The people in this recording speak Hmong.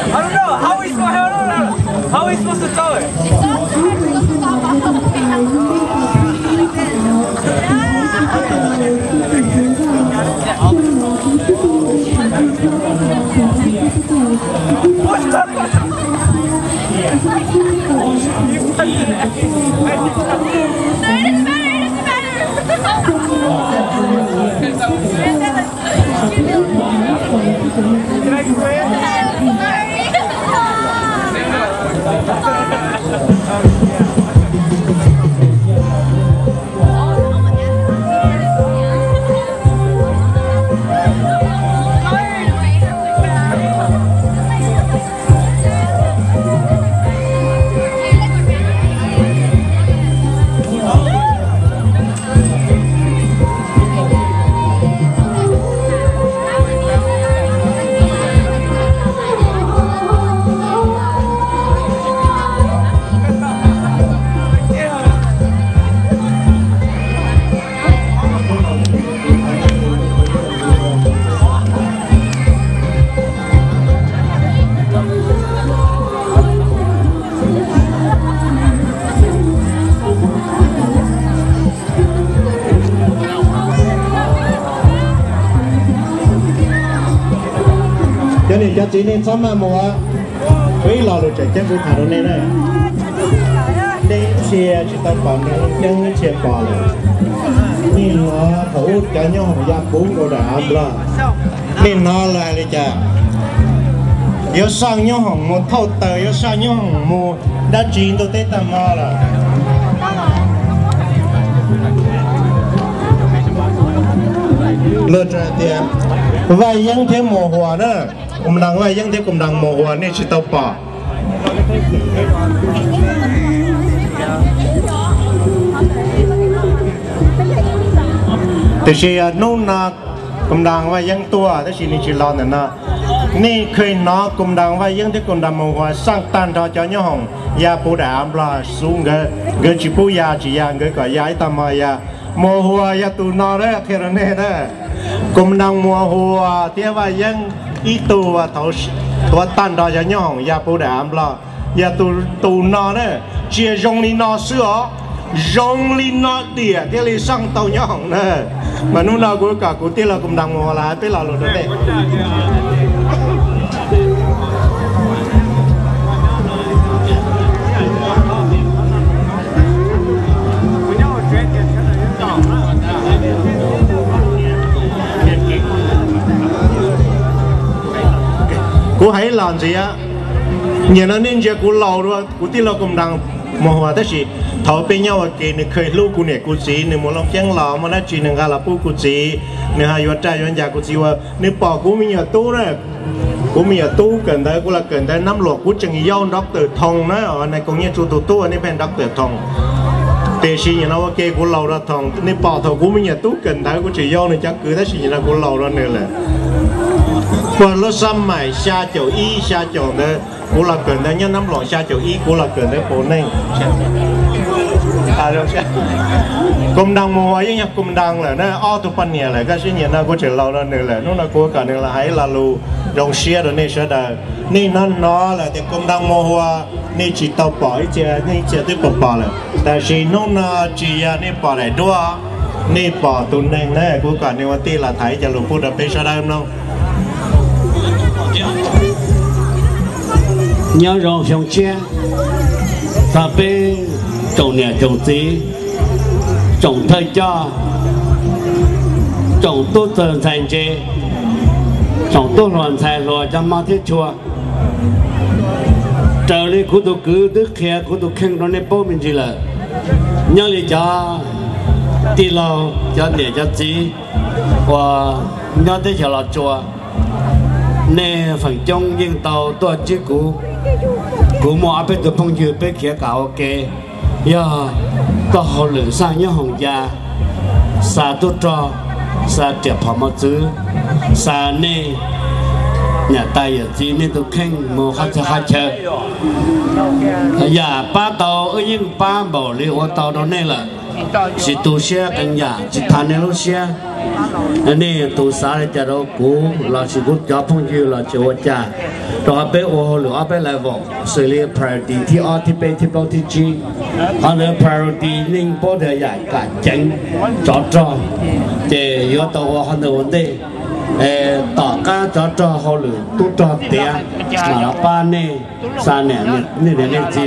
I don't know. How we supposed, how, how we supposed to tell her? Cov niam cov txiv nej txhob maj mus, kuv ib lo lus tseem ceeb kuv tham rau nej na. Nej ib txhia tsis tau pom neeg Looj Ceeb, ib txhia pom lawm. Nej hnov thaum ub cov nyooj hoom ya puv nkaus daim av nplog, nej hnov lawv hais li cas? Yuav saj nyooj hoom mus thauj taws, yuav saj nyooj hoom mus dab tsi ntuj teb tag hmo lawm. Luag hais tias Vaj Yeeb thiab Muas Huas na, Koom Nraas Vaj Yeeb thiab Koom Nraas Muas Huas nej tsis tau pom. Tiam sis hnub no Koom Nraas Vaj Yeeb tuaj tab sis nws tsis los ntawm no. Nej kheev hnov Koom Nraas Vaj Yeeb thiab Koom Nraas Muas Huas saj tag nrho cov nyooj hoom ya puv daim av nplog xub nkawd, nkawd tsis pub ya tsis ya, nkawd kom ya ib tag hmo ya. Muas Huas yog tus no na, qhia rau nej na. Koom Nraas Muas Huas thiab Vaj Yeeb ib tug uas tau tuav tag nrho cov nyooj hoom ya puv daim av nplog, yog tus, tus no na. Tsis yog zoo li no xwb os, zoo li no diam thiaj li saj tau nyob hoom na. Mas hnub no kuv kom kuv tij laug Koom Nraas Muas Huas los hais peb lo lus rau nej. Kuv hais ib los ntxiv, nim no nej ntsia kuv laus dua kuv tij laug Koom Nroo Mus Huas, tab sis thaum peb nyob ua ke nws kheev hlub kuv niam kuv txiv, nws mus Looj Ceeb los muaj dab tsi nws nqa los pub kuv txiv, nws ho yuav raj yuav ncas kuv txiv ua, nws pom kuv me nyuam tub na. Kuv me nyuam tub kawm ntawv, kuv los kawm ntawv Nab Luam, kuv tseem yau Doctor Thoo na, Nais Koom Nyiaj Tsu tus tub nej pheej Doctor Thoo. Tiam sis nim no ua ke kuv laus rau Thoo, nej pom thaum kuv me nyuam tub kawm ntawv kuv tseem yau nws cov kwv, tab sis nim no kuv laus rau nws lawm. Puag lub xab maim xya caum ib xya caum ntawd kuv los kawm ntawv nyob Nab Luam, xya caum ib kuv los kawm ntawv Pus Neej. Koom Nroo Mus Huas yeej yog Koom Nroo lawm na, ob tug poj niam lawm, tab sis nim no kuv tseem laus rau nws lawm. Hnub no kuv kom nws los hais ib lo lus zoo siab rau nej sawv daws. Nej hnov hnov lawm tias Koom Nroo Mus Huas nej tsis tau pom, ib txhia nej ib txhia twb pom pom lawm, tab sis hnub no tsis yog nej pom daim duab, nej pom tus neeg na. Kuv kom nws ua tij los tham ib co lus pub rau peb sawv daws mloog. Nyob zoo xyoo tshiab txog peb tsoom niam tsoom txiv, tsoom thawj coj, tsoom tub txawg ntxhais ntse, tsoom tub hluas ntxhais hluas cov hmov thiab tshua. Raws li kuv tus kwv twb qhia kuv tus kheej rau nej paub me ntsis lawm, nyob li cov tij laug, cov niam cov txiv uas nyob teb chaws Los Tsuas, nej feem coob yeej tau tuaj ntsib kuv. Kuv muaj ob peb tug phooj ywg peb khiav kam ua ke, yog txoj hauj lwm xa nyob hoos cas, xa tub rog, xa riam phom mos txwv, xa nej niam tais yawm txiv nej tus kheej mus qhov txhia qhov chaw. Yam pab tau wb yeej pab npaum li ua tau rau nej lawm, tsis tu siab qee yam, tsis tham nej lub siab. Nej tus xav li cas rau kuv lossis kuv cov phooj ywg los tsis ua cas, rau qhov peb ua hauj lwm ob peb level, xws li priority thib ob thib peb thib plaub thib tsib. Qhov ntawd priority nej paub tias yam kam ceev tsov rog, ces yuav tau ua qhov ntawd ua ntej. Tom qab tsov rog hauj lwm tub rog tiav mam los pab nej xa niam, nej niam nej txiv.